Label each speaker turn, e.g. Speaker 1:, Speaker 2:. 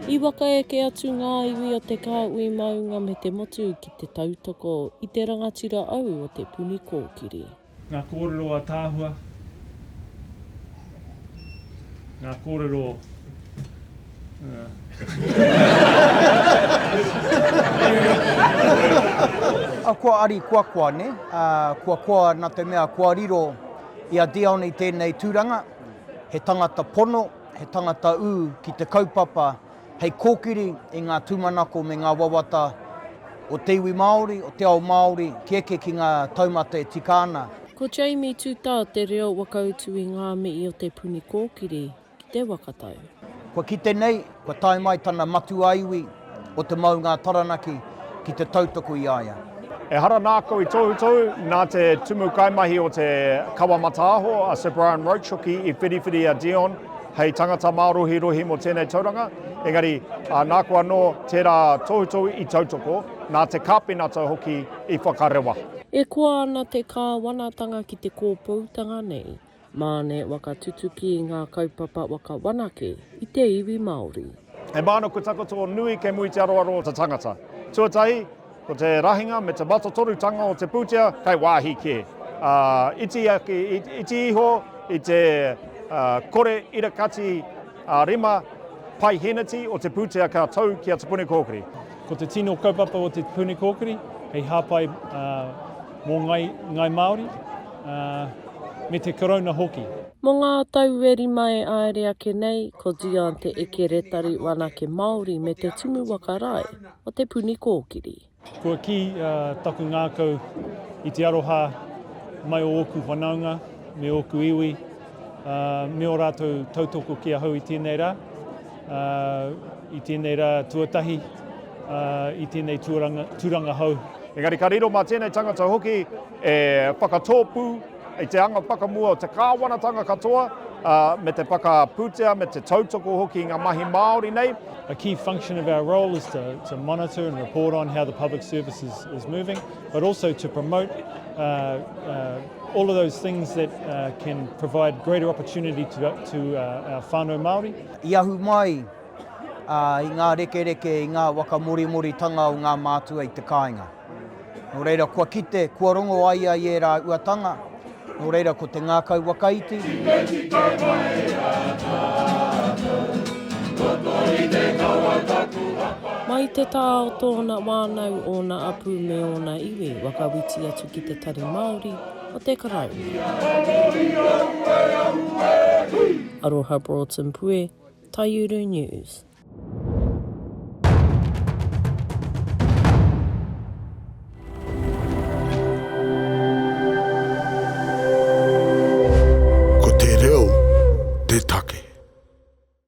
Speaker 1: I whakaeke atu ngā iwi o te kāhui maunga me te motu ki te tautoko i te rangatira au o Te Puni Kōkiri.
Speaker 2: Ngā kōrero ātaahua, ngā kōrero
Speaker 3: Kua ari kua koa, nē? Kua koa nā te mea kua riro i a Dion i tēnei tūranga, he tangata pono, he tangata ū ki te kaupapa hei kōkiri i ngā tūmanako me ngā wawata o te iwi Māori, o te ao Māori, ki eke ki ngā taumata e tika ana.
Speaker 1: Ko Jamie Tuta te reo whakautu i ngā mihi o Te Puni Kōkiri ki te waka tau.
Speaker 3: Kua kite nei, kua tae mai tana matua iwi o Te Maunga-a-Taranaki ki te tautoko i a ia.
Speaker 4: Ehara nāku i tohutohu, nā te tumu kaimahi o te Kawa Mataaho, a Sir Brian Roach hoki i whiriwhiri a Dion hei tangata mārohirohi mō tēnei tauranga, engari nāku anō tērā tohutohu i tautoko, nā te Kāpenata hoki i whakarewa.
Speaker 1: E koa ana te kāwanatanga ki te kōpoutanga nei. Māne waka tutuki i ngā kaupapa waka wanake i te iwi Māori.
Speaker 4: He māna kua takoto nui kei mua i te aroaro o te tangata. Tuatahi, ko te rahinga me te matotorutanga o te pūtea kei wāhi kē. Ā, iti ake, iti iho i te kore irakati ā-rima paiheneti o te pūtea ka tau ki a Te Puni Kōkiri.
Speaker 2: Ko te tino kaupapa o Te Puni Kōkiri hei hāpai mō Ngāi Māori, ā, me te Karauna hoki.
Speaker 1: Mō ngā tau e rima e aere ake nei, ko Dion te Ekeretari Wanake Māori me te Tumu Waka Rae o Te Puni Kōkiri.
Speaker 2: Kua kī taku ngākau i te aroha mai o ōku whanaunga me ōku iwi, me ō rātou tautoko ki ahau i tēnei rā, i tēnei rā tuatahi, i tēnei tūranga hou.
Speaker 4: Engari ka riro mā tēnei tangata hoki e whakatōpū i te anga whakamua o te kāwanatanga katoa, ā, me te whakapūtea, me te tautoko hoki i ngā mahi Māori nei.
Speaker 2: A key function of our role is to, to monitor and report on how the public service is, is moving, but also to promote uh, uh, all of those things that uh, can provide greater opportunity to, to uh, our whānau Māori.
Speaker 3: I ahu mai ā, i ngā rekereke, i ngā waka morimoritanga o ngā mātua i te kāinga. Nō reira, kua kite, kua rongo a ia i ērā uatanga, nō reira ko te ngākau wakaiti.
Speaker 1: Mai te tā o tōna wānau, ōna apu me ōna iwi, wakawiti atu ki te Tari Māori o te Karauna. Aroha Broughton Pue, Taiuru News.
Speaker 5: Ko te reo.